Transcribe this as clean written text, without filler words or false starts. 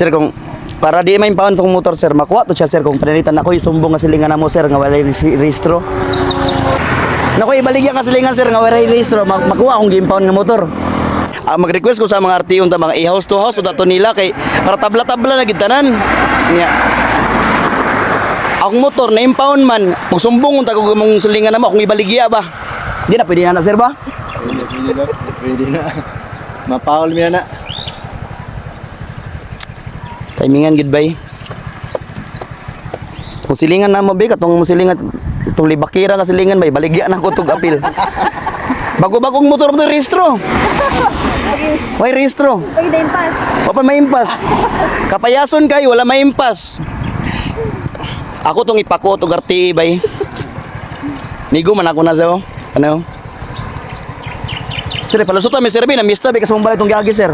Sir, kung para di ma-impound tong motor, sir, makuha to siya, sir, kung panalitan ako isumbong nga silingan namo, sir, nga walay rehistro. Nako, ibaligya ka silingan, sir, nga walay rehistro, makuha akong gi-impound nga motor. Ah, mag-request ko sa mga RTO ta mga i-house to house o dato nila kay para tabla-tabla na gid tanan. Nya. Akong motor na impound man, magsumbong unta ko mong silingan namo akong ibaligya ba. Di na pwede na na, sir, ba? Pwede, pwede na. Pwede na. Mapaul mi na. Timingan gid bay. Kung silingan na mo bay, katong mo silingan itong libakira nga silingan bay, baligya na ko tug apil. Bago-bagong motor mo to rehistro. Way rehistro. Pag na impas. Wa pa maimpas. Kapayason kay wala maimpas. Ako tong ipako tog RTE bay. Nigo man ako na sa ano. Sir, palusot mi sir, na mista bay kasi mong balay tong giagi, sir.